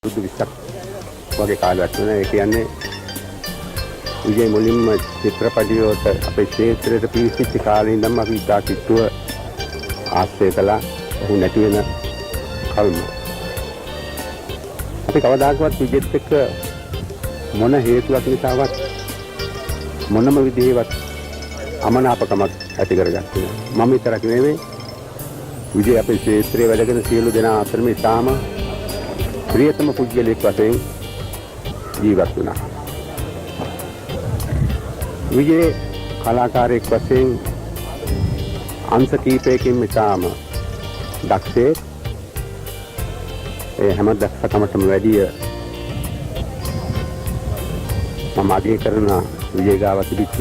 අවුරුදු 20ක් වගේ කාලයක් වෙනවා. ඒ කියන්නේ විජේ මුලින්ම චිත්‍රපටි වලට අපේ ක්ෂේත්‍රයට පිවිසිච්ච කාලේ ඉඳන්ම අපි ඉතා කිට්ටුව ආශ්‍රය කළා. ඔහු නැති වෙන කල්ම. අපි කවදාකවත් විජෙත් එක්ක මොන හේතුවක් නිසාවත් මොනම විදිහේවත් අමනාපකමක් ඇති කරගත්තේ නෑ. මම විතරක් නෙවෙයි, විජේ අපේ ක්ෂේත්‍රයේ වැඩ කරන සියලු දෙනා අතරම ඉතාම ප්‍රියතම පුද්ගලයෙක් වශයෙන් ජීවත් වුණා. විජේ කලාකාරයෙක් වශයෙන් අංශ කීපයකින්ම ඉතාම දක්ෂයෙක්. ඒ හැම දක්ෂකමටම වැඩිය මම අගය කරන විජේ ගාව තිබිච්ච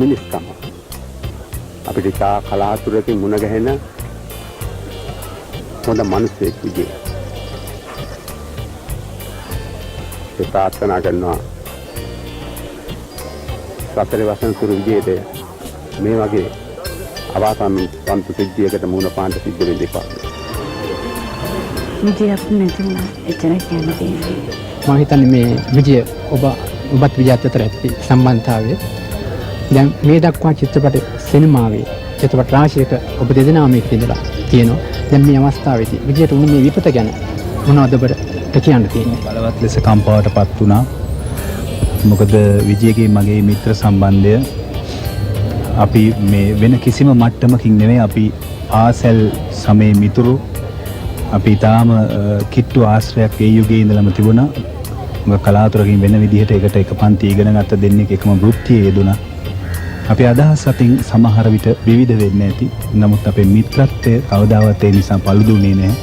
මිනිස්කම. අපිට ඉතා කලාතුරකින් මුණ ගැහෙන හොඳ මිනිසෙක් විජේ. ඒ ප්‍රාර්ථනා කරනවා සසරේ වසන තුරු විජේට මේ වගේ අවාසනාවන්ත සිද්ධියකට මුහුණ පාන්න සිද්ධ වෙන්න එපා. විජය අපිට නැති වුණා. එච්චරයි කියන්න තියෙන්නේ. මම හිතන්නේ මේ විජය ඔබත් විජයත් අතර ඇති සම්බන්ධතාවය දැන් මේ දක්වා චිත්‍රපට සිනමාවේ චිත්‍රපට රාශියක ඔබ දෙදෙනාම එක්ක ඉඳලා තියෙනවා. දැන් මේ අවස්ථාවේදී විජයට වුණ මේ විපත ගැන මොනවද ඔබට කියන්න තියෙන්නේ? බලවත් ලෙස කම්පාවට පත් වුණා. මොකද විජයගේ මගේ මිත්‍ර සම්බන්ධය අපි මේ වෙන කිසිම මට්ටමකින් නෙවෙයි, අපි පාසල් සමයේ මිතුරු. අපි ඊටාම කිට්ටු ආශ්‍රයක් ඒ යුගයේ ඉඳලම තිබුණා. මොකද කලාතුරකින් වෙන විදිහට එකට එක පන්ති ඉගෙන ගත්ත දෙන්නෙක් එකම වෘත්තියේ යෙදුණා. අපි අදහස් අතින් සමහර විට විවිධ වෙන්න ඇති. නමුත් අපේ මිත්‍රත්වය කවදාවත් ඒ නිසා පළුදුනේ නැහැ.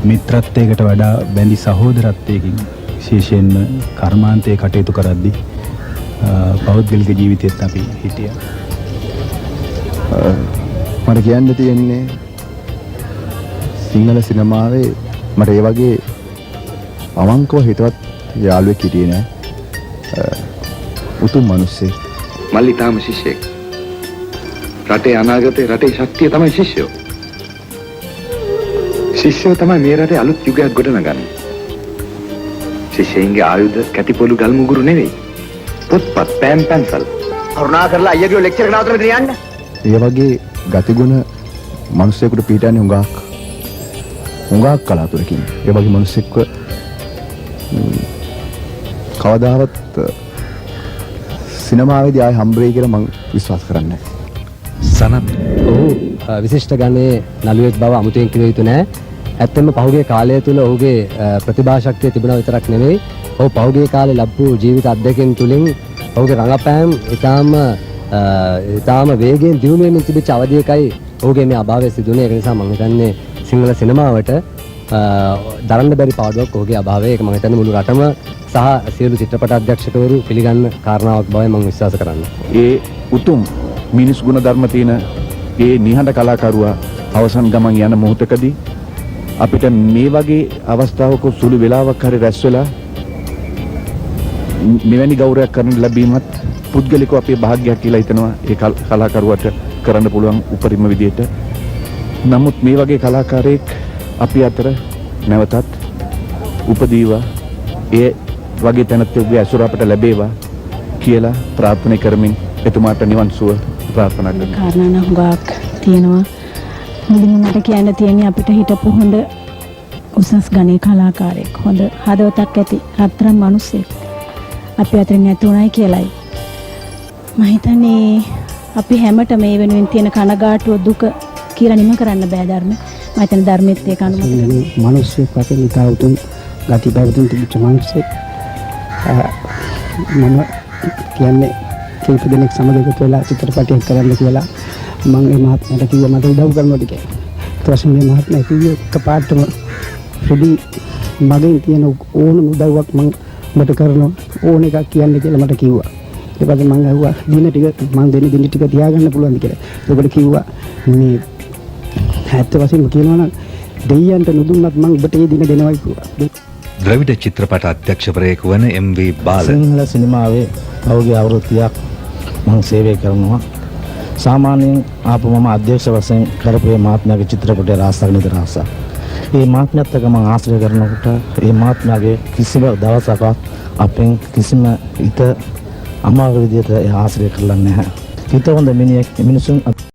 මිත්‍රත්වයකට වඩා බැඳි සහෝදරත්වයකින් විශේෂයෙන්ම කර්මාන්තයේ කටයුතු කරද්දී පෞද්ගලික ජීවිතයත් අපි හිටියා. මට කියන්න තියෙන්නේ සිංහල සිනමාවේ මට ඒ වගේ අවංකව හිතවත් යාළුවෙක් හිටියේ නෑ. උතුම් මිනිස්සෙක්. මල්ලි තාම ශිෂ්‍යයෙක්. රටේ අනාගතේ, රටේ ශක්තිය තමයි ශිෂ්‍යයෝ. ශිෂ්‍යයෝ තමයි මේ රටේ අලුත් යුගයක් ගොඩනගන්නේ. ශිෂ්‍යයින්ගේ ආයුධ කැටිපොළු ගල් මුගුරු නෙවෙයි. පොත්පත්, පෑන් පැන්සල්. කරුණා කරලා අයියාගේ ලෙක්චර් එක නවත්තලා මෙතන යන්න. ඒ වගේ ගතිගුණ මිනිස්සෙකුට පිහිටන්නේ හුඟක් හුඟක් කලාතුරකින්. ඒ වගේ මිනිස්සෙක්ව කවදාවත් සිනමාවේදී ආයෙ හම්බ වෙයි කියලා මං විශ්වාස කරන්නේ නැහැ. සනත් ඔහු විශිෂ්ට ගණයේ නළුවෙක් බව අමුතුවෙන් කිව යුතු නෑ. ඇත්තෙන්ම පහුගිය කාලය තුල ඔහුගේ ප්‍රතිභා ශක්තිය තිබුණා විතරක් නෙවෙයි, ඔහු පහුගිය කාලේ ලැබපු ජීවිත අත්දැකීම් තුලින් ඔහුගේ රඟපෑම් ඉතාම වේගයෙන් දියුණු වෙමින් තිබිච්ච අවධියකයි ඔහුගේ මේ අභාවය සිදු වුණේ. ඒක නිසා මම හිතන්නේ සිංහල සිනමාවට දරන්න බැරි පාඩුවක් ඔහුගේ අභාවය. ඒක මම හිතන්නේ මුළු රටම සහ සියලු චිත්‍රපට අධ්‍යක්ෂකවරු පිළිගන්න කාරණාවක් බවයි මම විශ්වාස කරන්නේ. ඒ උතුම් මිනිස් ගුණ ධර්ම තියෙන ඒ නිහඬ කලාකරුවා අවසන් ගමන් යන මොහොතකදී අපිට මේ වගේ අවස්ථාවක සුළු වෙලාවක් හරි රැස් වෙලා මෙවැනි ගෞරවයක් කරන්න ලැබීමත් පුද්ගලිකව අපේ භාග්‍යයක් කියලා හිතනවා, ඒ කලාකරුවට කරන්න පුළුවන් උපරිම විදියට. නමුත් මේ වගේ කලාකාරයෙක් අපි අතර නැවතත් උපදීවා, ඒ වගේ තැනැත්තෙකුගේ ඇසුර අපට ලැබේවා කියලා ප්‍රාර්ථනා කරමින් එතුමාට නිවන් සුව ප්‍රාර්ථනා කරනවා. කාරණා නම් හුඟක් තියෙනවා. මුලින්ම මට කියන්න තියෙන්නේ අපිට හිටපු හොඳ උසස් ගණයේ කලාකාරයෙක්, හොඳ හදවතක් ඇති රත්තරන් මිනිස්සෙක් අපි අතරින් නැති වුණයි කියලයි. මම හිතන්නේ අපි හැමට මේ වෙනුවෙන් තියෙන කනගාටුව, දුක කියලා නිම කරන්න බෑ ධර්ම. මම හිතන්නේ ධර්මෙත් ඒක අනුමත කරනවා. මිනිස්සෙක් වශයෙන් ඉතා උතුම් ගති පැවතුම් තිබිච්ච මිනිස්සෙක්. මම කියන්නේ කීප දෙනෙක් සමග එකතු වෙලා චිත්‍රපටයක් කරන්න කියලා මං ඒ මහත්මයාට කිව්වා මට උදව් කරනවද කියලා. ඊට පස්සේ මේ මහත්මයා කිව්වේ එකපාරටම, "ෆ්‍රෙඩි, මගෙන් තියෙන ඕනම උදව්වක් මං උඹට කරනවා, ඕන එකක් කියන්න" කියලා මට කිව්වා. ඊට පස්සේ මං ඇහුවා දින ටික මං දෙන දින ටික තියාගන්න පුළුවන්ද කියලා. ඒකට කිව්වා මේ ඇත්ත වශයෙන්ම කියනවා නම් දෙයියන්ට නොදුන්නත් මං ඔබට ඒ දින දෙනවා කිව්වා. ද්‍රවිඩ චිත්‍රපට අධ්‍යක්ෂවරයෙකු වන එම්.වී. බාල. සිංහල සිනමාවේ පහුගිය අවුරුදු 30ක් මං සේවය කරනවා. සාමාන්‍යයෙන් ආපු මම අධ්‍යක්ෂ වශයෙන් කරපු මේ මහත්මයාගේ චිත්‍රපටය රහසක් නිත රහසක්. ඒ මහත්මයාත් එක්ක මම ආශ්‍රය කරනකොට ඒ මහත්මයාගේ කිසිම දවසකවත් අපෙන් කිසිම හිත අමාරු විදියට ඒ ආශ්‍රය කරලා නැහැ. හිත හොඳ මිනිහෙක් මිනිසුන්.